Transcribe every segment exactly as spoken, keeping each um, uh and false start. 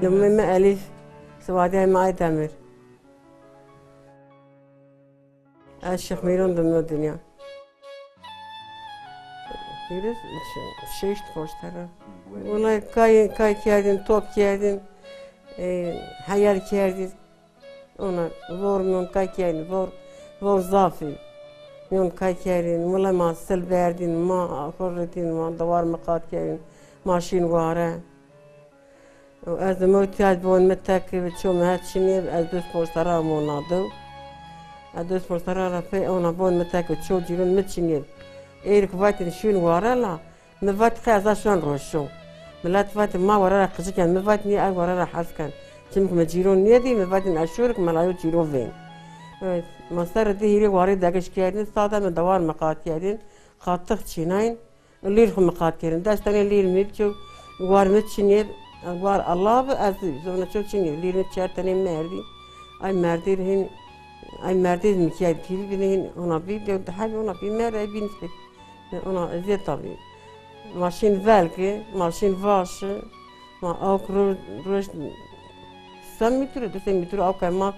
Min me Elîf, Siwadiya me Aydemir. Ez Şêx Mîron dim no dinya. Hîris, şeşt poştera. Wala kay, kay kerdin, top kerdin, e, heyal kerdin. Ona vor mîyon kay kerdin, vor, vor zafî. Mîyon kay kerdin, wala ma sil berdin, ma xurritin, ma dawar miqat kerdin, ma şîn ware. Ez dim û tiyaj bon mi tek bi ço mi het çinê, ez dost porsara mo nadew. Ez dost porsara ra pê ona bon mi tek bi ço cîron mi çinê. Êrik vatin şûn ware la, mi vat qe ez şûn roşo. Milet vatin ma ware ra qicik en, mi vat niye ez ware ra hez ken. Çimk mi cîron niye dî, mi vatin ez şûrik melayo cîro vên. Evet, ma ser di hîrê ware degiş kerdin, sada mi dawar mi qat kerdin, qatix çînayn. Lîr xwe miqat kirin. Dest tenê lîr mi biço, war mi çinê, war Allah bi, ez zona ço çinê, lîr mi çer tenê merdî. Ay merdî hin, ay merdî mi kiya kî bîne hin, ona bî, de, de, her ona bî, mer, ay bîn spek. Ona eziyet tabi. Maşîn velki, maşîn vaşi, ma awk ro-, roj, sen metre, du sen metre awk ma,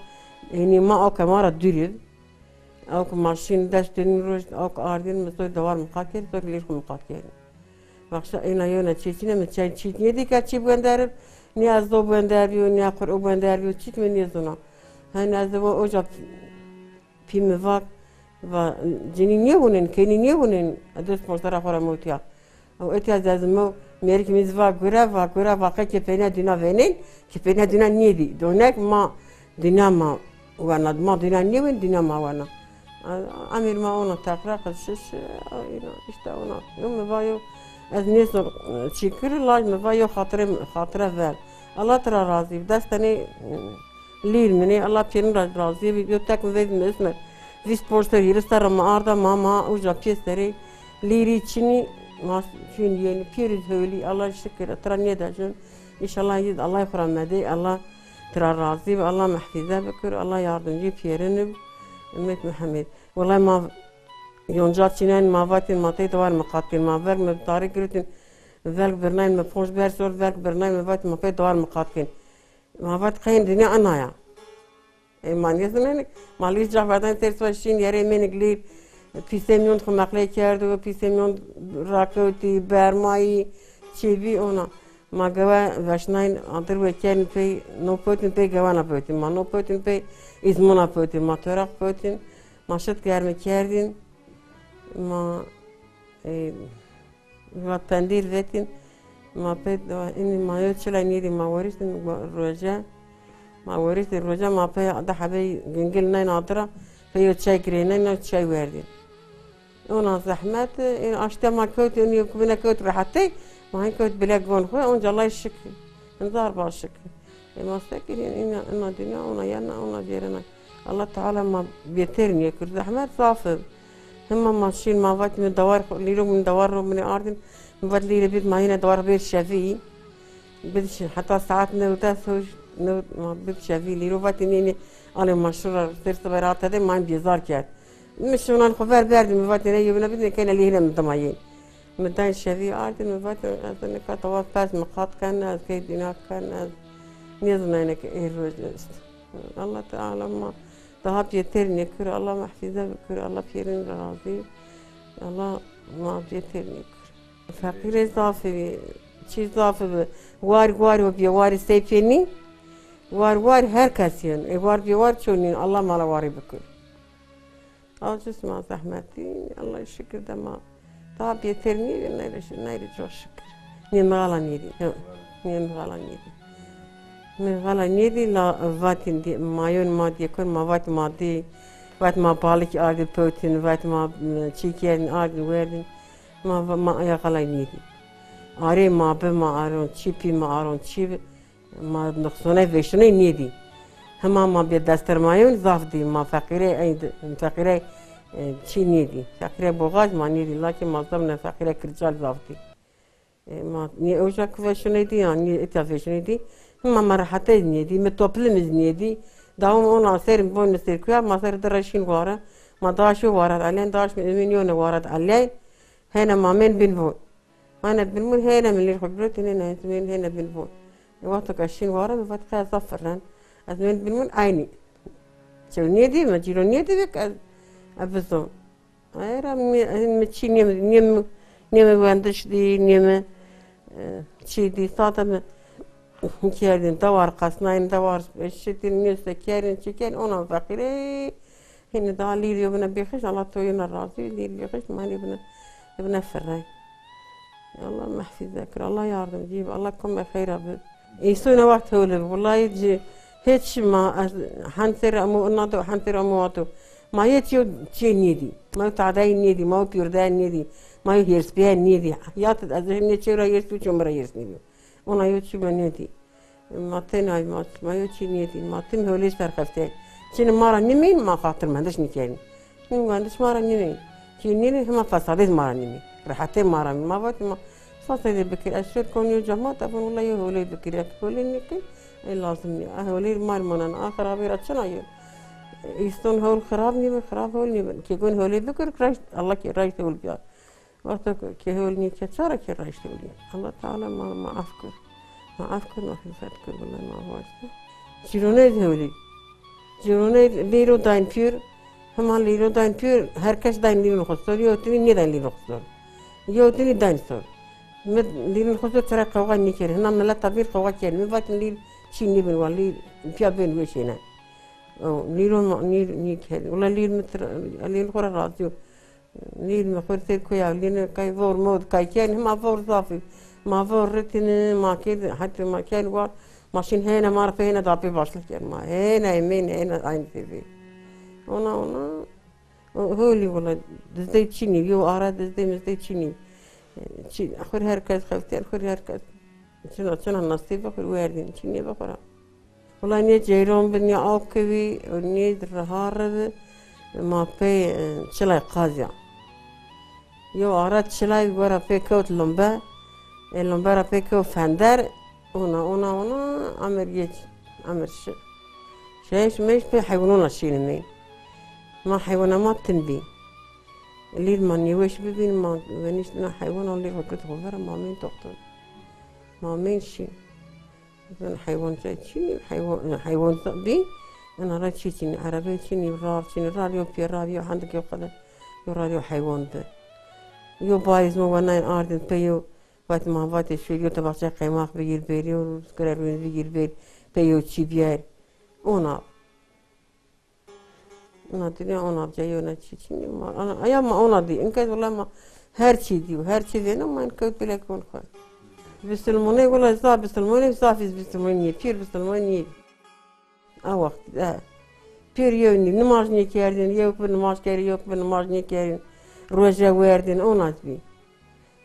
yani ma awk ma ra dûrî. Ew ku maşîn dest dênin roj, ew ku ardin min zor dewar miqat kir, zor lîr xwe miqat kir. Baxşa êna yona çêçîne min çay çît niye dîka çî buen derib, niye ez do buen derbiyo, niye qur o buen derbiyo, çît min niye zona. Hen ez de oca pî mi vak, va cinî niye wunin, kenî niye wunin, dest porsera xwe ra motiya. Ew etiya zezimo mêrik min va gure, va gure, va qe kepêne dîna venên, kepêne dîna nêdî. Donek ma dîna ma wena, ma dîna nêwên, dîna ma wena. Emir ma ona tekrar qil şiş, işte ona. Yo mi va yo, ez nêzon çi kir, laj mi va yo xatire, xatire ver. Allah tira razî bi. Dest tenê Lîr min ê, Allah pêrin re razî bî. Yo tek min vê me isme. Vîst porser hîris serre me arda, ma, ma uca pê serê. Lîrî çinî, ma çûn yênî pêrî hewlî. Allah şikir, tira nêdecin. Înşallah yî Allah xwe re medê. Allah tira razî bi. Allah mehfîze bikir. Allah yardimcî pêrin bi. Ümmet Muhammed. Wela ma yonca çînen, ma vatin, ma tey dewar miqat kin. Ma velk mi tarî giritin. Velk birnayn mi ponc ber sor, velk birnayn mi vatin, ma pey dewar miqat kin. Ma vat qeyn dinya ana ya. E, ma nêzî menik, ma lî cah verdan têr sva şîn yerê menik lî pîsê miyon xwe meqlê kerdo, pîsê miyon rakewtî, bermayî, çêbî ona. Ma gewe veşnayn adir wê kerin pey no potin pey gewana potin. Ma no potin pey îzmona potin. Ma toraq potin. Ma şit germi kerdin. Ma, e, Va pendîr vetin, ma pê, înî ma yo çila nêdî ma weriştin roje, ma weriştin roje, ma pê da hebey gingil neyn adira, pê yo çay girêneyn, no çay werdin. Ona zehmet, ên aşte ma kewt, ên yo kubine kewt rehetey, ma hin kewt bile gon xwe, onca lay şik, hindar ba şik. E, ma sekirîn, ina, ina dinya, ona yerna, ona jêrena. Allah Teala ma bêtir niye kir. Zehmet zaf e. Hema ma şîn, ma vat min dawar, lîro min dawar ro min ardin. Min vat lîre bit ma yine dawar bêr şevî. Bit şi-, heta saet new de soş, new ma bit şevî. Lîro vat nî nî, ale ma şura ser sibe rate de ma bêzar kerd. Min şunan xwe ver berdi, min vat ne yevine bit ne kene lîhine min dima yê. Min dayn şevî ardin, min vat ez nika dawar pez min qat ken, ez key dîna ken, ez nêzî neyne ke ê roj est. Allah Teala ma daha bêtir nekir, Allah mehfize bikir, Allah pêrin razî, Allah ma bêtir nekir. Feqîrê zafî bî, çî zafî bî, war war û bî, warî seyfê nî, war war her kes yên, ê war bî war ço nîn, Allah mala warî bikir. Aciz ma zehmetî, Allah şikir de ma. Daha bêtir nî, neyre şi-, neyre çok şikir. Nê mixala nêdî, yo, nê mixala nêdî. Mixala nêdî la vatin dî, mayon ma dî, kur ma vat ma dî, vat ma balık ardî potin, vat ma, m, çî kerdin ardî werdin. Ma va-, ma aya xalay nêdî. Arê ma bi ma aron, çî pî ma aron, çî bi. Ma nuqsonê vêşinê nêdî. Hema ma bê destirmayên zaf dî. Ma feqîrê ey di-, feqîrê, e, çî nêdî. Feqîrê boğaz ma nêdî. Lakî ma zaf ne feqîrê kircal zaf dî. E, ma nê oja ku vêşinê dî ya, nê ita vêşinê dî. Hema ma rehetê nêdî. Mi toplimiz nêdî. Dawam ona serim boynu serkuya, ma ser di reşin wara. Ma daşo warat alen, daş mi emin yone warat alen. Hene ma men bin boy. Hene bin mun, hene min lîr xwe girotin, hene min hene bin boy. Wexto ke şîn wara min vat qey ez zaf firren. Ez min bin min eynî. Çew nêdî, me cîro nêdî vek ez, ez bizon. Era mi, mi çî niye, niye mi, niye mi wendiş dî, niye mi, e, çî dî, sade mi kerdin, dewar qasnayın, dewar şitin, niye se kerin, çi kerin, ona feqîrê. Hînî da lîr yo bine bêxiş, Allah to yena razî, lîr bêxiş, mani bine, bine firrey. Allah mehfîze kir, Allah yardimcî bi, Allah kome xeyra bi. Îsûne wext hewle bi, wulay ci, hiç ma, ez, hentêr emo, nato, hentêr emo ato. Ma yê çiyo çê nêdî, ma yo tadayî nêdî, ma yo pîrdayî nêdî, ma yo hêrsbiyayî nêdî. Ya tu ez nê çewra hêrs bi, çomra hêrs nêbî. Ona yo çi me nêdî. Ma têna ma, ma yo çî nêdî. Ma tim hewlê serxefte. Çin ma ra nimîn, ma xatir mendiş nîkerin. Nim mendiş ma ra nimîn. Çî nîrin hema fesadê ma ra nimîn. Rehetê ma ra nimîn. Ma vat ma fesadê bikir. Ez şêr kon yo cemaat, evin wila yo hewlê bikir. Ek hewlê nîkin, ê lazim nî. A hewlê mar manan, a xirabê ra çina yo. Îston hewl xirab nîbin, xirab hewl nîbin. Kê gon hewlê bikir, reşt, Allah kê reşt hewl biya. Wexta ku kê hewl nîke, çara kê reşt hewl nîye. Allah Teala ma, ma af kir. Ma af kir, ma xilfet kir, wila ma vaşte. Cîronê hewlî. Cîronê lîro dayn pîr, hema lîro dayn pîr, her kes dayn lîrin xwe sor, yo tinî nêdayn lîrin xwe sor. Yo tinî dayn sor. Min lîrin xwe sor, çira qewxa nîkir. Hina mileta vîr qewxa kir. Min vatin lîr çî nîbin, wa lîr piya bên wê şêne. O, lîro ma, lîr nîkir. Wila lîr min tir, lîr xwe re razî yo. Lîr me xwe ser koya lîne kay vor mod kay ken, hema vor zafî. Ma vor ritine, ma kê, heta ma ken war, ma şin hene, ma pê hene da pê başlık ken ma. Hene emin, hene aynı sevi. Ona, ona, o, holi wala, dizdey çini, yo ara dizdey mizdey çini. Çi, xur her kes xeftiyen, xur her kes. Çina, çina nasîb xur werdin, çini be xura. Wela nê ceyran bi, nê aw kevî, nê riha re bi, ma pê, e, çilay qazya. Yo ara çilay wera pê kewt lumbe, e, lumbe ra pê kewt fender, ona, ona, ona, emir geç, emir şi. Şeş meş pê heywanona şînimê. Ma heywana ma tin bî. Lîr ma nêweş bibîn, ma veniştina heywana lîr xwe kit xwe vera, ma mên doktor. Ma mên şî. Zin heywan çay çî, heywan, heywan bî, ina ra çî çî, erebe çî, rar çî, rar yo pê, rar yo hendikê xwe de, yo rar yo heywan bi. Yo bayîz mi wenayên ardin pê yo, vat ma vatê şûr, yo tebaxçe qeymax bigîr bêr, yo skire rûnî bigîr bêr, pê yo çî biyar. Ona. Na dinya ona bca yo na çî çî ma. Ana, aya ma ona dî. Inke wala ma her çî dî. Her çî dî. Ma inke bilek on xwe. Bisilmonê wala za bisilmonê, zafîz bisilmonê niye. Pîr bisilmonê niye. A wext, e. Pîr yew nî. Nimaj niye kerdin. Yew pîr nimaj kerdin. Yew pîr nimaj niye kerdin. Roje werdin. Ona dî.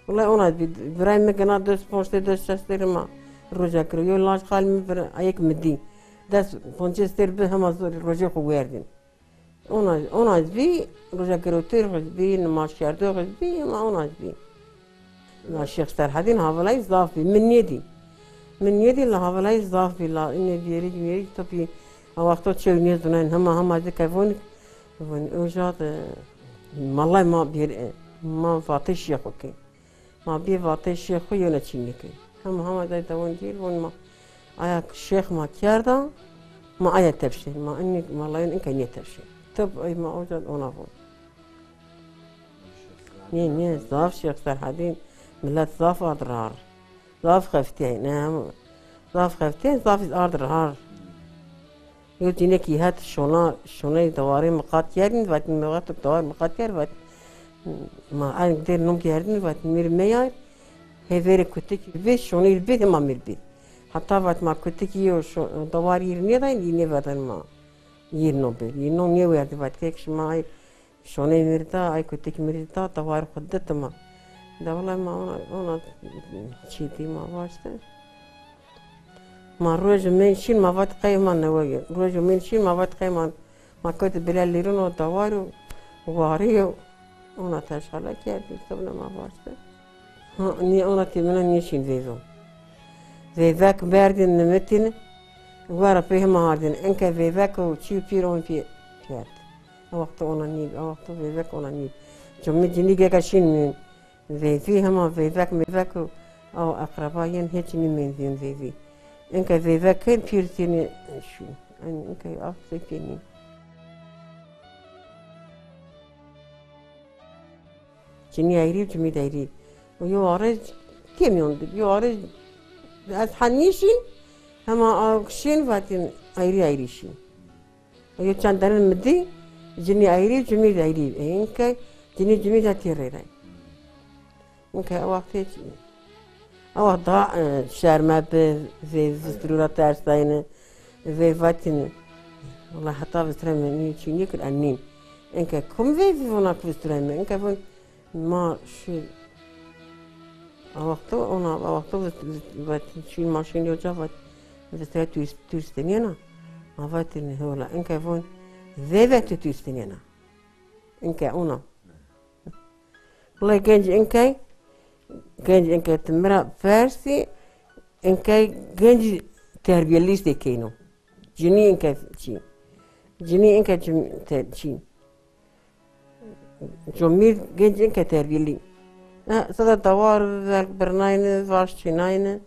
Wela ona bî, birayê min gina dest ponc tê, dest şeş têrê ma roja kiro. Yo laj xal min bir ayek mi dî. Dest poncê stêr bi hema zor rojê xwe werdin. Ona, ona bî, roja kiro têr xwe bî, nimaj kerdo xwe bî, ma ona bî. La Şêx Serhedîn havilayî zaf bî. Min nêdî. Min nêdî la havilayî zaf bî. La inê biyerî biyerî topî a wexto çew nêzûnayên hema hema zî kevon. Von oja de malay ma bir, ma vatê şêxo ke. Ma bê vatê şêxo yone çînî ke. Hema hema day dawon dîr von ma aya şêx ma kerda, ma aya tepşe. Ma inî malayên inke niye tepşe. Tep ay ma oca ona von. Niye, niye, zaf Şêx Serhedîn, millet zaf ard rar. Zaf xeftiyay, ne, zaf xeftiyay, zaf ard rar. Yo cinekî het şona, şoney dewarê miqat kerdin, vat me wexto dewar miqat kerd, vat ma eyn der nom kerdin, vat mir meyar, hevere kutik bi, şoney bi, hema mir bi. Hatta vat ma kutik yo şo-, dewar yir nêdayn, yî nêvedan ma. Yir no bir, yir no nêwerdi, vat kek şima ay şoney mir da, ay kutik mir da, dewar xwe ditima. Da wela ma ona, ona çî dî ma vaşte. Ma roj û mên şîn ma vat qey ma newe ye. Roj û mên şîn ma vat qey ma, ma kewt bila lêrin o dawar û warî yo. Ona teşxala kerdî, sebne ma vaşte. Ha, niye ona têmina niye şîn vêzo. Vêvek berdin nimitîn, wera pê hema hardin. Enke vêvek û çî pîr on pî kerd. A wexto ona nî, a wexto vêvek ona nî. Çimî cinî geke şîn mîn. Vêvî hema vêvek mêvek û ew eqreba yên hêç nîmên vîn vêvî. Înke vêve kin pîr têne şûn. Înke af têne. Cinî eyrî, cimî de eyrî. Û yo arê têmiyon dib. Yo arê ez henî şîn, hema aw şîn vatin eyrî eyrî şîn. Yo çend derin mi dî, cinî eyrî, cimî de eyrî. Înke cinî cimî de tê rê re. Înke ew wextê çi? Ew wext da, e, şerme bi, vê vistirûra tersayne, vê vatin. Wela heta vistirê me nî çî nîkir en nîn. Înke kum vê vî vona ku vistirê me? Înke von ma şî. Ew wexto ona, ew wexto vist-, vist-, vatin şîn ma şîn yo ca vat, vistirê turist, turistê nêna. Ma vatin hola. Înke von vê ve tu turistê nêna. Înke ona. Wela genc înke, genc înke tu mira persî, înke genc terbiyelî stê keyno. Cinî înke çî. Cinî înke çim-, te-, çî. Comîr genc înke terbiyelî. E, sada dawar velk birnayne, vaş çênayne.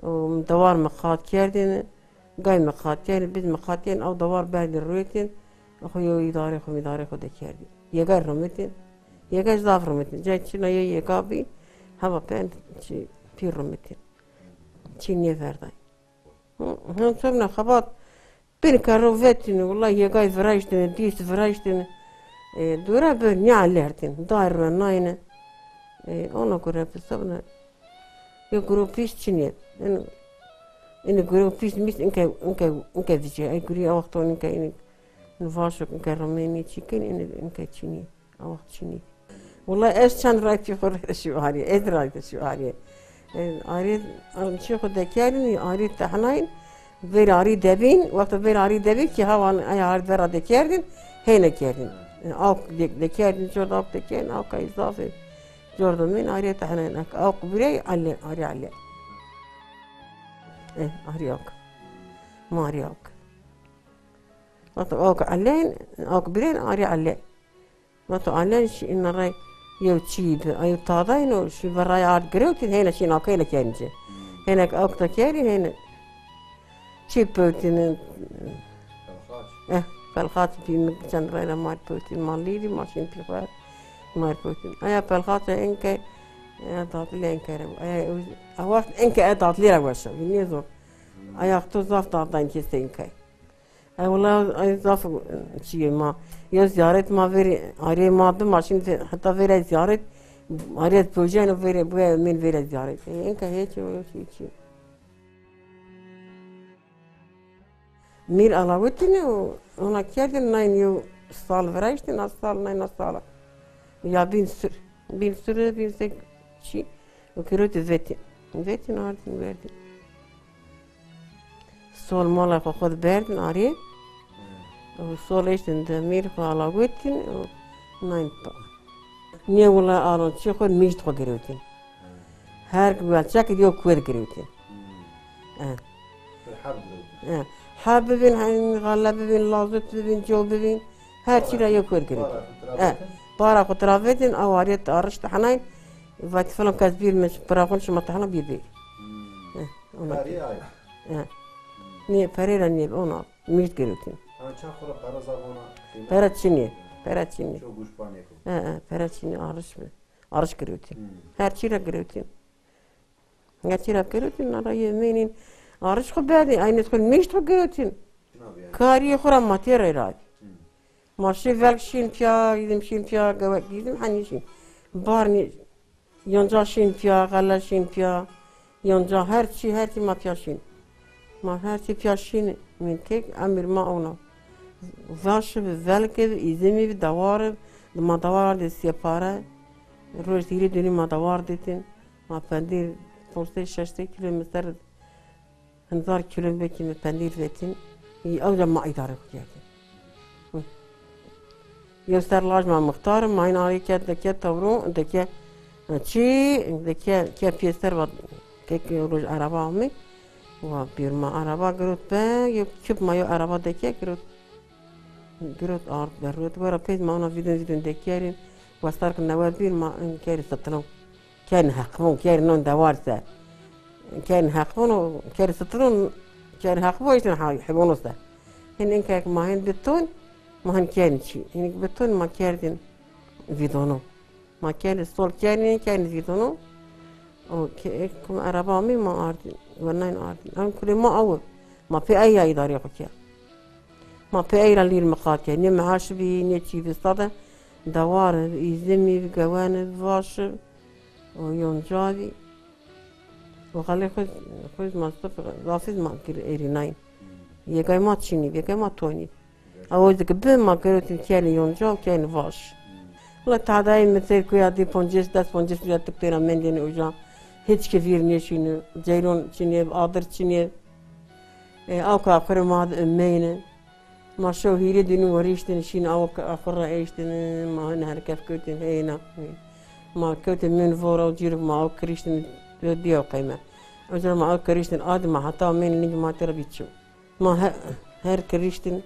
Û dawar miqat kerdin, gay miqat kerdin, biz miqat kerdin, ew dawar berdin rûyetin, xwe yo îdarê xwe, îdarê xwe de kerdin. Yega rûmetin, yega zaf rûmetin. Cay çina ye yega bî, heva pen çi pî rûmetin. Çi nêverday. Hı, hı, sonra xebat Pênî kerro vetin, wela yegay viraştin, dîst viraştin. E, dûre bi, nî elertin. Dar re nayne. E, ona göre bi sabne. Yo gurû pîs çinî. Ene, ene gurû pîs mîs inke, inke, inke vijê. Ey gurî a wexto inke, inke, inke vaşok, inke romênî çîkin, ene, inke çinî. Ew wext çinî. Wela ez çend raytî xwe rêşî arê, ez raytî şî arê. E, arê, em çi xwe dekerin, arê tehnayên, vêr arê debîn, wexta vêr arê debîn ki hawan ay arê vera dekerdin, hêne kerdin. E, awk de-, dekerdin, cor da awk dekerdin, awk ay zafê. Cor da min arê tehnayên, awk birey ale, arê ale. E, arê awk. Ma arê awk. Wexta awk alen, awk birên arê ale. Ma tu alen şî ina rey yew çî bi, ew tadayno şî ve rey ard girewtin, hêne şîn awkeyne kerince. Hênek awk da kerin, hêne çî pewtinin. Eh, pelxat pî min çend reyna mar pewtin, ma lîrî, ma şîn pî xwar, mar pewtin. Aya pelxat enke, e, tatlı enkere. Aya, e, wext enke e tatlı ra weşa, bi ne zor. Aya tu zaf tatlı enke senke. Ay wela, ay zaf çi ye ma. Ya ziyaret ma veri, arê ma bi ma şimdi hatta veri ziyaret, arê pojeno veri, bu min veri ziyaret. E, enka hiç o şey, şey. Mîr Alawettin o, ona kerdin nine yo sal viraştin, a sal nine a sala. Ya bin sür, bin sürü, bin sek çi. Û kirotî vetin. Vetin ardin verdin. Sol mala xwe xwe diberdin arê. Û sol eştin demîr xwe alagotin û nayên pa. Nê wela alon çi xwe mîşt xwe girewtin. Her welçek diyo kuwe digirewtin. Eh. Eh. Heb bibin, hen xale bibin, lazut bibin, co bibin. Her çî ra yek wer girêt. Eh, para xwe tiravetin, ew arê arişt henayn, vat filan kes bîr min, pira xwe şima tehna bîr bê. Eh, ona. Perê ay. Eh. Nê, perê ra nê, ona. Mîrt girêtin. Ha, çax xwe ra pera zavona. Pera çinê, pera çinê. Çok guş paneko. Eh, eh, pera çinê, ariş bi. Ariş girêtin. Her çî ra girêtin. Nge çira girêtin, nara yê mênîn. Ariş xwe berdî, aynê xwe mêşt xwe girêtin. Kariyê xwe ra ma tê rê ray. Ma şê velk şîn piya, gîdim şîn piya, gewek gîdim henî şîn. Barnî, yonca şîn piya, xele şîn piya. Yonca her çî, her çî ma piya şîn. Ma her çî piya şîn, min tek emir ma ona. Vaş bi velke bi, îzimî bi, dewar bi, ma dewar de siyepare. Roj hîrê dönî ma dewar dêtin. Ma pendîr, ponzdeh şeştê kîlo min ser hindar kîlo belkî min pendîr vetin. Ew de ma îdare xwe kerdin. Hı. Yew ser laj ma mixtar, ma hîn arê ket, deke tewro, deke, e, çi, deke, ke pêser va, kek roj araba amê. Wa pîr ma araba girot be, yew kip ma yew araba deke girot. Girot ard berot. Wera pêt ma ona vîdin vîdin dekerin. Westar ki newe bîr ma in keri setlon. Kerin heqbon, kerin non dewar ser. Kerin heqbûn û kerin sitirûn, kerin heqbû eştin ha-, heywanû ser. Hin inkek ma hin biton, ma hin kerin çi. Hinek biton ma kerdin vîdonû. Ma kerin sol kerin, kerin vîdonû. Û ke-, kum ereba min ma ardin, wernayên ardin. Em kulê ma ew, ma pê eya îdarê xwe kir. Ma pê eyra lîr miqate, ne mehaş bî, ne çî bî, sade dewar, îzimî, gewen, vaş û yonca bî. Û xelê xwe, xwe ma stop, zafîz ma kir êrînayîn. Yekay ma çînî, yekay ma tonî. Ew dik bi ma kerotin keni yonca û keni vaş. Wala tadayê min ser kuya dî poncês, des poncês ya tik têra mendên uca. Hiç ki vîr nêşîni. Ceyron çinê, adir çinê. E, awka xure ma di emeyne. Ma şew hîrê dînû werîştin, şîn awka xure eştin, ma hin her kef kewtin heyna. Ma kewtin min vora û cîr ma aw kiriştin, diya qeyme. Uca ma aw kiriştin, ad ma heta min ling ma tera biçim. Ma he-, her kiriştin,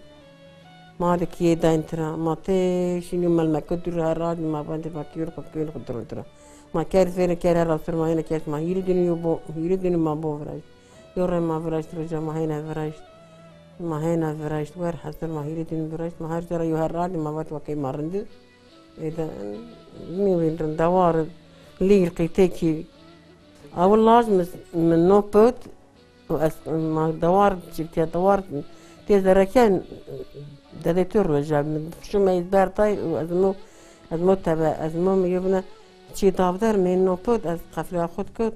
ma de kiyê dayn tira, ma tê şînî melmeke dûr her radî ma bendê ma kiyê xwe kiyê xwe diro dira. Ma ker fêne ker her asir ma hêne ker ma hîrê dînû yo bo, hîrê dînû ma bo viraj. Yo re ma viraj, roja ma hêne viraj. Ma hêne viraj, wer hesir ma hîrê dînû viraj. Ma her cara yo her radî ma vat wakey ma rindi. Êde mi wî rindewar, lîr qîtekî. Ew laj mi, mi no pot, û ez, ma dewar çîvtiya dewar tê zereken, dedê tu roja min şûme ez bertay û ez mo, ez mo tebe, ez mo mi yebine çî davder, min no pot, ez qefleya xwe dikot,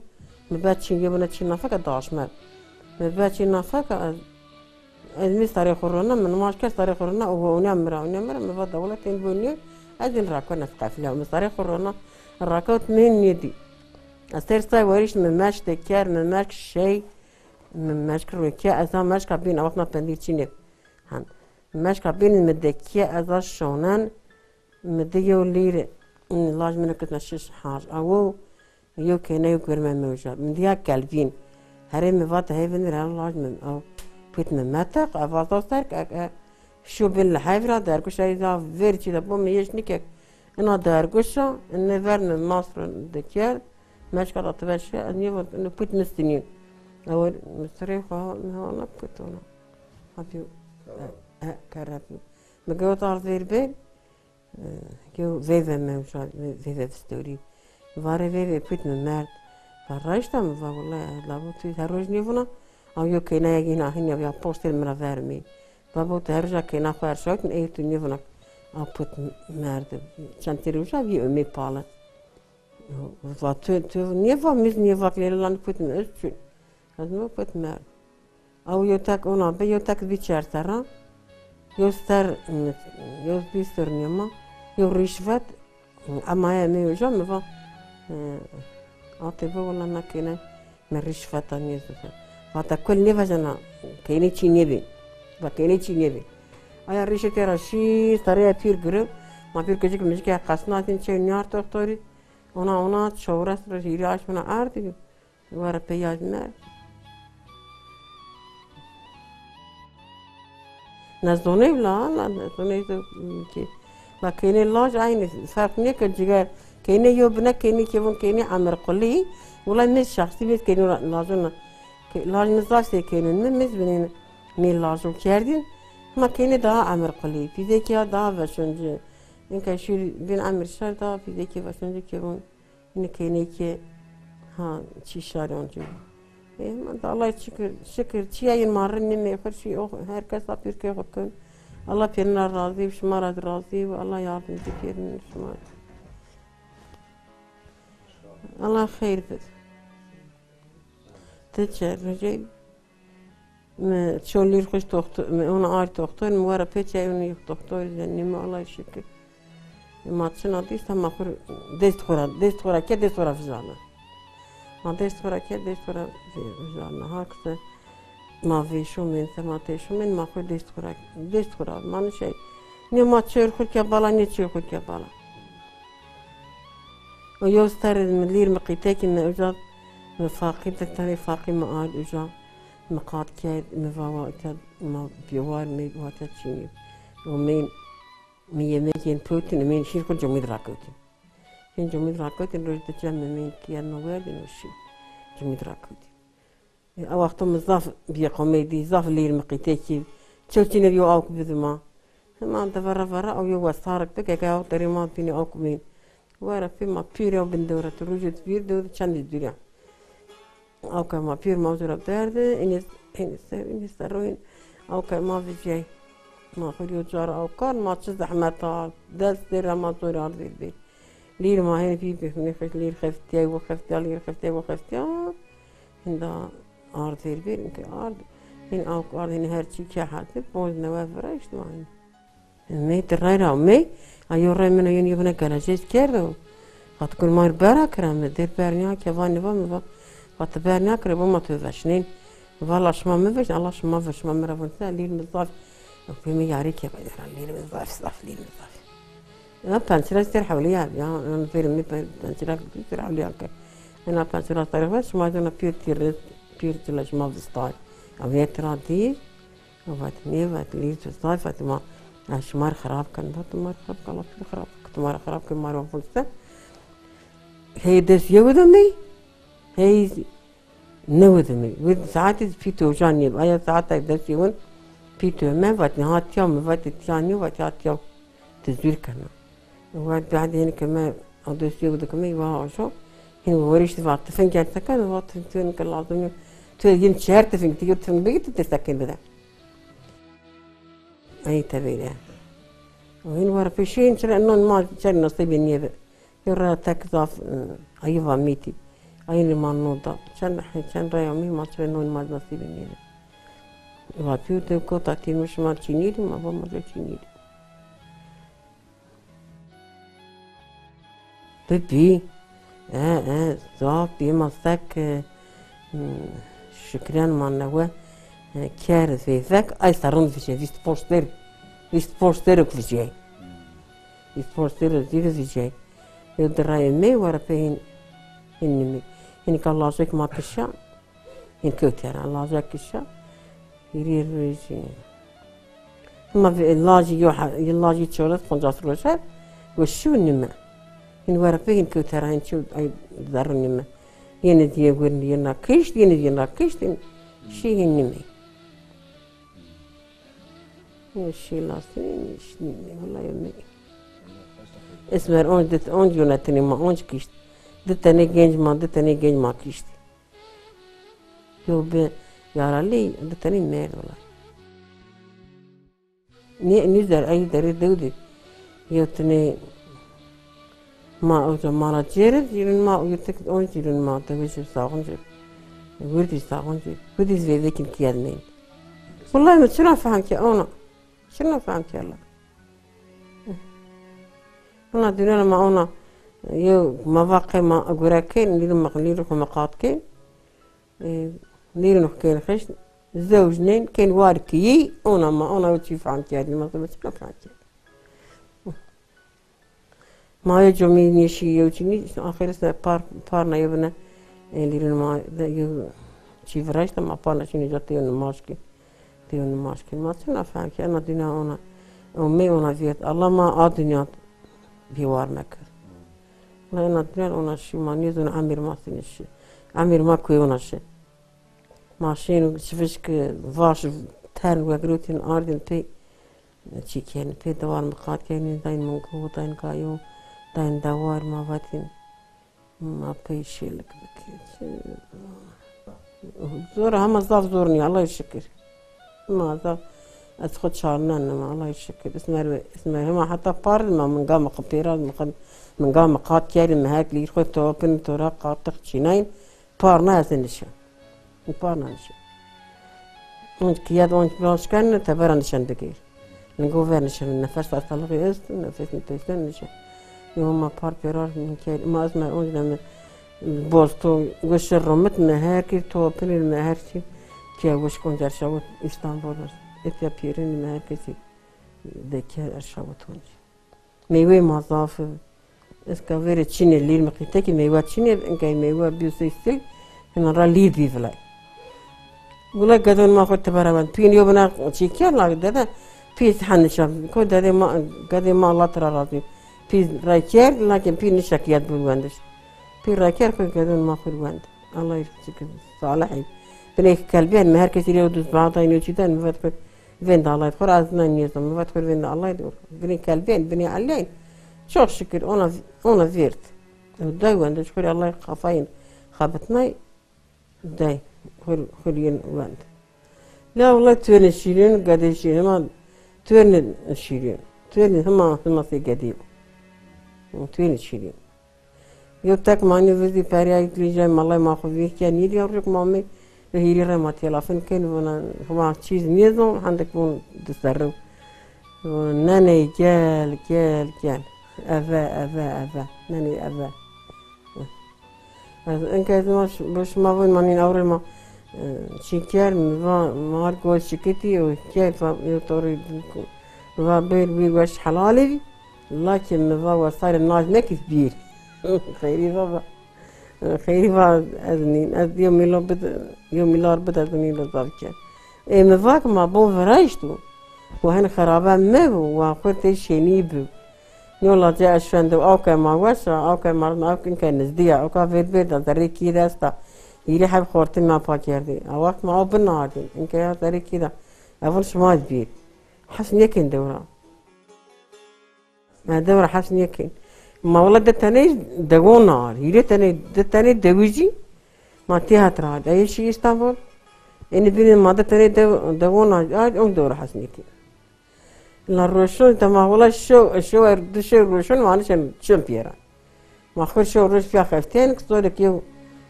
mi be çî yebine çî nafeka daşme. Mi be çî nafeka, ez, ez mi sarê xwe rona, min maç kir sarê xwe rona û we unya mira, unya mira, mi va dewla tên bo niye, ez din rakon ez qefleya, mi sarê xwe rona, rakot min nêdî. Ez ser say werîş mi meş de ker, mi meş şey, Min meşk rûkiya ez ha meşka bîn, ew wextna pendî çînê. Han. Meşka bîn mi dekiye ez ha şonen, mi di yew lîr, laj min kutme şiş haj. Ew yew kêne yew gurme mewja. Min diya kelvîn. Herê mi vat hevin re laj min. Ew pit mi meteq, ev vazo ser ke, ke, şu bin li hevra derguşa da ver çî de bo mi yeş nikek. Ina derguşa, ne ver mi masro dekiyer. Meşka da tu veşe, ez niye vot, ne put mistinî. Ew mistirê xwe, ne wana put ona. Hadi, e, e, kerep. Mi gewt ar zêr bê, e, yo vêve me, vêve vîstorî. Vare vêve put mi merd. Va raşta mi va, wala, labo tu her roj niye vuna. Ew yo kênaya yîna hin ya, ya postêr min ra vermî. Va bo tu her roja kêna xwe erşawtin, ey tu niye vuna. Ew put merd. Çend tê roja vî umê pale. Va tu, tu niye va, miz niye va, lê lan kutin ez çün. Ez mi kut merd. Ew yo tek ona be, yo tek bi çer sera. Yo ser, yo bi sernema. Yo rişvet. Ama ya me yo jam va. Ate be wala nakine. Me rişveta niye zû. Va ta kul ne vajana. Keyne çi ne bi. Va keyne çi ne bi. Aya rişe tera şî, saraya pîr girib. Ma pîr kecik mijike qasnatin çe niyar doktorî. Ona, ona, çewres roj hîrî aş min ard, were peyaz me. Ne zonê la, la, ne zonê de ki. La kênê laj aynı, ferq neke ciger. Kênê yo bine, kênê kevin, kênê emir qulî. Wala ne şahsî, ne kênê la-, lajona. Ke-, laj ne zaf se kênê, ne mez binêne. Ne lajon kerdin. Ma kênê daha emir qulî. Fîzekî ya daha veşonci. Inka şûr bin emir şer daha fîzekî veşonci kevin. Nikê nêkê ha çî şarê oncî. Ê, ma da Allah şikir, şikir, çiya yên ma rin nimê xwe şî, o her kes da pîrkê xwe kin. Allah pêrina razî, şima ra razî û Allah yardimcî pêrin şima. Allah xeyr bid. Ti çe rojê Mi çolîr xweş doktor, mi ona ar doktor, mi wara pêçe ew doktor, yani mi Allah şükür. Ma çina dîsa ma xur dest xora, dest xora ke, dest xora vijana. Ma dest xora ke, dest xora vijana. Ha kise ma vêşo min, se ma têşo min, ma xur dest xora, dest xora. Ma ne şey, ne ma çor xur ke bala, ne çor xur ke bala. O yo ser mi lîr mi qîtekî mi uca, mi faqî de tenê faqî mi ard uca. Mi qat kerd, mi va wa ita ma pêwar me wate çînî. Û min, mi yemekên potin, min şîr xwe cumîd rakewtin. Şîn cumîd rakewtin, roj di cem min kiya no werdin û şîn cumîd rakewtin. Ew wexta min zaf bîqomê dî, zaf lîr min qîtekî. Çew çîne yo awk bidima. Heman de vere vere ew yo westarek bike ke ew derê ma bînî awk bîn. Were pê ma pîr ew bin dewre tu rojê tu pîr dew çendî dûre. Awka ma pîr ma zora berde, inê, inê ser, inê ser royên. Awka ma vijey. Ma xwir yo cara awkan, ma çi zehmet a, dest dêre ma zor ard vêr bê. Lîr ma hên vî bê, hûnê xweş lîr xeftiya, wo xeftiya, lîr xeftiya, wo xeftiya. Hinda ard vêr bê, inke ard. Hên awk ard, hên her çî ke hati, boz newe vira işte ma hên. Me di rayra me, ayo ray min ayo niye bine geleceğiz kerdo. Hat kun mar bera kira me, der berniya ke va niva me va. Hat berniya kira bu ma tu veşnin. Valla şima me veş, Allah şima veş, şima me ravun se, lîr me zaf. Yok, me yari ke va yara, lîr me zaf, zaf, lîr me zaf. Ya pençira ser hawliya, ya, ya, verim me pen-, pençira ser hawliya ke. Ena pençira tarih var, şima zona pir tirre, pir tila şima vistay. Ya, ve tira değil. Vat, nê vat, lî tu zay vat, ma, ez şima re xirab kin, vat, ma re xirab kin, Allah tu xirab kin, tu ma re xirab kin, ma re vurse. Hey dest yew de me, hey newe de me. Wê saetê pîto jan nê, aya saeta dest yewin, pîto me, vat, hatiya me, vat, tiya nê, vat, hatiya te zûr kena. Vat, badê hene ke me, a dest yew de ke me, va ajo, hin weriş vat, tifin gerçekten, vat, tifin ke lazim yok. Tu yin çer tifin, tu yin tifin bigit, tu te sekin bide. Ey tevêre. Û hîn were pêşî hîn çira non ma çer nasîbê niyê bi. Yo ra tek zaf, e, ayva mîtî. Ayînî ma no da. Çend, çend raya mî ma çira non ma nasîbê niyê bi. Va pî te kota tî no şima çînî di, ma va ma çînî di. Bibî, e, e, zaf bî, ma sek, e, şikren ma newe, e, ker vêvek, ay serûn vijê, vîst poşter, vîst poşterok vijê. Vîst poşterok zî vijê. Yo di rayê me were pê hîn, hîn nimî. Hîn ka lajek ma kişa, Hîn kewt herin, lajek kişa. Hîrê rojî. Ma vê lajî yo he-, lajî çewres poncas roj her, we şû nime. Hîn were pê hîn kewt herin, hîn çew ay zerrû nime. Yene diye wir yena kişt, yene yena kişt, hîn şî hîn nime. Yine şî lastî, yine şî nime. Wala yo me. Esmer onc dit, onc yönetimî ma, onc kişt. Di tenê genc ma, di tenê genc ma kişt. Yo bi yaralî, di tenî mêr wala. Nî, nî der, ey derê dewdî. Yo tinê ma, o zaman mala cêr, cîrin ma, yo tek on cîrin ma, te wê saxon cêr. Wirdî saxon cêr. Wirdî zêdekin kiyad neyim. Wallahi mi çira fehm ke ona. Çira fehm ke Allah. Ona dünyanê ma ona, yo ma va qey ma gure kên, lîrî ma, lîrî xwe ma qat kên. E, lîrî xwe kên xişt, zewj nên, kên war kiyî, ona ma, ona yo çî fehm kerdî, ma, ma çira fehm kerdî. Ma yo comî nêşî, yo çî nî, axir se par, par na yo bine, e, lîrî ma, de yo çî viraşte, ma par na şî nêca tê yo nimaj kê. Tê yo nimaj kê. Ma çi na fehm kê, ena dinya ona. Ew me ona viyet. Allah ma a dinya bêwar mekir. La ena dinya ona şî ma nêzon emir ma sinê şî. Emir ma kuê ona şî. Ma şîn û çivişk vaş tern wegirotîn ardin pê. Çî kên pê dewar miqat kên, dayın min ku, dayın kayo, dayın dewar ma vatin. Ma pey şêlik bike. Zor, hema zaf zor niye, Allah'a şükür. Ma zaf, ez xwe çarnen nema, Allah'a şükür. Ismer, ismer, hema heta par ma min ga mi qipêra, min qi-, min ga mi qat keri, mi hek lîr xwe topin, tora qatik çînayin, par na ez nişe. Par na nişe. Onc kiyet, onc başken, tebera nişen digir. Min got, "Ver nişen, nefes hastalığı est, nefes nefesten nişen." Yo, ma par perar min kir, ma ez me onc ne me bosto, goşe romit me her kir, topinir me her şey. Ki goş konc erşavut İstanbul. Etya pirin me her kesi de ki erşavut onc. Meywe ma zaf. Eska vêrê çînê lîr miqîtekî meywe çînê, enkey meywe bîyo sey sey, hina ra lîr bî vilay. Gula gedon ma xwe tibera ben. Pîn yo bina çî kir la dede, pî hanişa, ko dede ma, gedê ma Allah tira razî. Pî ray kir, lakin pî nişek yad bû wendiş. Pî ray kir, ko gedon ma xwe wend. Allah yirkçik salih. Binê kelbên me, her kesî rê û duz bada ino çî den, mi vet xwe vên de Allahê xwe razî nayên nêzan, mi vet xwe vên de Allahê de, binê kelbên, binê eleyên. Çok şükür ona, ona vêrt. Day wende ji xwe rê Allahê qafayên xebitnay, day xwe, xwe yên wend. La wela tuêrnê şîrîn, gedê şîrîn, hema tuêrnê şîrîn. Tuêrnê hema, hema sê gedê. Tuêrnê şîrîn. Yew tek manî vizî periyayî lîjay malay ma xwe vîr ke nî diya rûk mamê ve hîrî re ma têlafin ken vana hema çîz nêzon hendik bûn diserin. Vana nenê gel, gel, gel. Eve, eve, eve. Nenê eve. Ez enke ez ma ş-, bi şima vin manîn ewre ma, e, çî ker mi va mar go şikitî û ker fa, yo torî va ber wî weş helalê vî. Lakin mi va wesayre naj nekî bîr. Xeyrî va va. Xeyrî va ez nîn. Ez yo mîlo bid, yo mîlar bid ez nîn li zav ke. Ê mi va ki ma bo virayişt û. Wa hin xerabe me bû, wa xwe tê şênî bû. Nyo lace ez şwende awke ma weş a, awke ma awke inke nizdî ya, awka vêr bêr da zerrê kî desta. Hîrê heb xortê me pa kerdî. A wext ma aw binardî. Inke ya zerrê kî da. Evin şima bîr. Hes nêkin dewra. Me dewra hes nêkin. Ma wela de tenê dewon ar. Hîrê tenê, de tenê dewijî. Ma tê hat rahat. Ey şî İstanbul. Eni bînin ma de tenê dew-, dewon ar. Ay, on dewra hes nêkin. La roşon, te ma wela şew, şew er, du şew roşon, ma nişen çim piyera. Ma xwe şew roj piya xeftên, ki zorek yew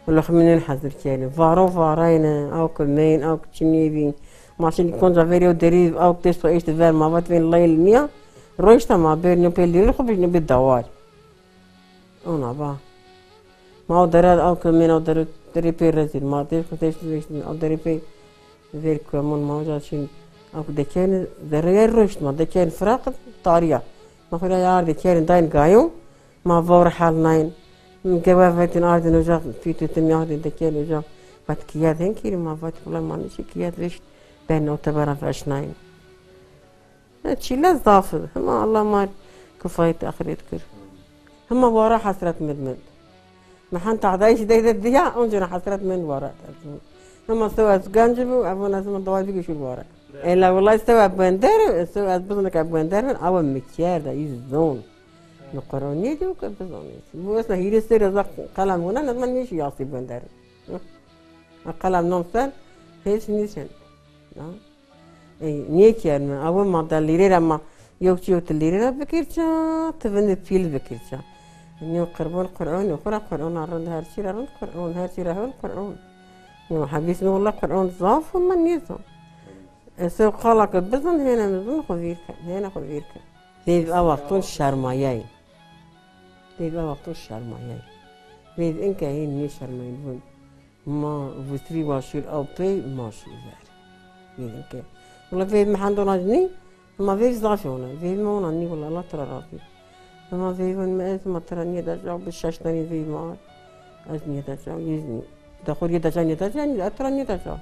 lixmînin hezir kene. Varo varayne, ew ki meyên, ew ki çinî bîn. Ma şin konca ver yew derî, ew ki dest xwe eşti ver, ma vat vên layil niya. Rojta ma ber ne pê lîrin xwe bijne bi dawar. Ona va. Ma o dere, ew ki meyên, ew dere, dere pê rezil. Ma dest xwe eşti eşti, ew dere pê ver kuemun ma oca şin. Ew ki dekene, zerreye rojt ma, dekene firaq, tariya. Ma xwe ya yar dekene, dayin gayon. Ma vawr hal nayên. Gewe vetin ardin oca, pîtûtin yardin dekên oca. Vat kiyad hin kîri ma vat, wela ma nişî kiyad veşt. Ben o tebera veş nayên. E, çîle zaf. Hema Allah ma kifayet axiret kir. Hema wara hesret min min. Mehan tahdayî jî deyde diya, onca hesret min wara. Hema sew ez genc bû, evon ez min daway bigişir wara. Ela wela sew ez bender, sew ez biznik ez bender bin, ew mi kerde, î zon. Li Qur'aniyê de weke bizanî. Bu esna hîrê serê za qelem hûne, nezma nêşî yasî bender. Ha, qelem nam ser, hêç nîşin. Ha? Ey, niye ki yani? Awe ma da lîrê ra ma, yok çi yok tu lîrê ra bikir ça, tu vindi pîl bikir ça. Niyo qurban Qur'an, yok ra Qur'an, rind her çî ra rind Qur'an, her çî ra hol Qur'an. Niyo hebîs mi wala Qur'an zaf û min nîzan. Ese qala ke bizan hêne min zin xwe vîr ke, hêne xwe vîr ke. Vêv a wexton şermayayî. Vêv a wexton şermayayî. Vêv inke hîn nêşermayîn bûn. Ma vusrî wa şûr ew pey, ma şûr ver. Vêv inke. Wala vêv mi hendo naj nî, ma vêv zaf ona. Vêv mi ona nî wala Allah tira razî. Ma vêv mi ez ma tira nî da jaw bi şeş tanî vêv ma. Ez nî da jaw, yüz nî. Da xor yê da jaw nî da jaw, nî da tira nî da jaw.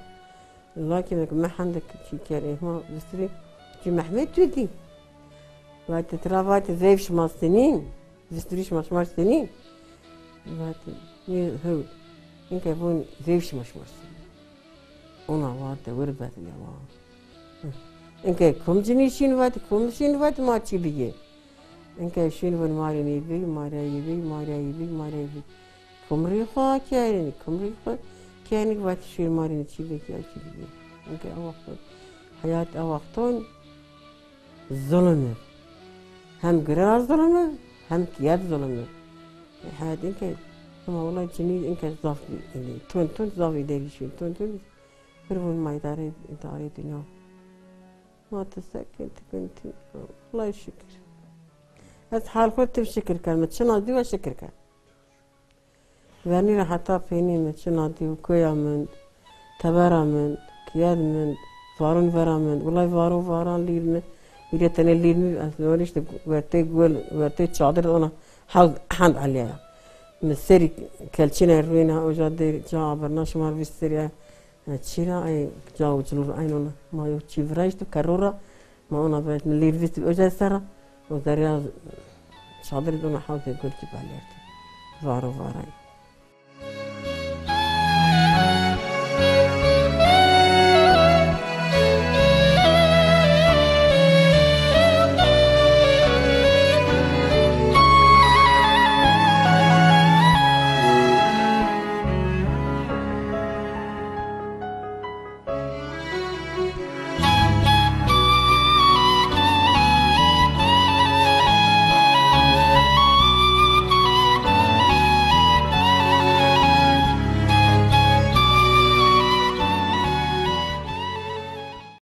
Lakin me hende çî kerê, ma vusrî çî Mehmet tu dî. Vatê tira vatê zeyf şima senîn, vusrî şima şima senîn. Vatê, yê hew, inke bûn zeyf şima şima senîn. Ona vatê wir bedile wa. Inke kum cinî şîn vatê, kum şîn vatê ma çî bigê. Inke şûn vin marê nê bî, marê yê bî, marê yê bî, marê yê bî. Kumrî xwe kerin, kumrî xwe kerin, vat şûn marê nê çî bî, ya çî bî. Inke ew wexton, heyat ew wexton zulm e. Hem girar zulm e, hem kiyet zulm e. Heyat inke, ama wela cinî inke zaf bî, yani, tun tun zaf îderî şûn, tun tun bir vun ma îdare, îdare dinya. Ma tu sekin, tu kunti. Wela şikir. Ez hal xwe tim şikir kem, min çi nadî we şikir kem. Venî re heta pênî min çi nadî û koya min, tebera min, kiyed min, varûn vera min, wilay varo varan lîr min, hîrê tenê lîr min, ez werîşte wertê gol, wertê çadir ona hewz hend aliyaya. Min serî kelçîne rûyna oca dêr ca abirna şima vîst serî. Çîra ay ca û cilûr eyn ona. Ma yo çî virayişt û kerora. Ma ona virayişt min lîr vîst oca sera. O derya çadir dona hawte gurkî baliyartî. Varo varay.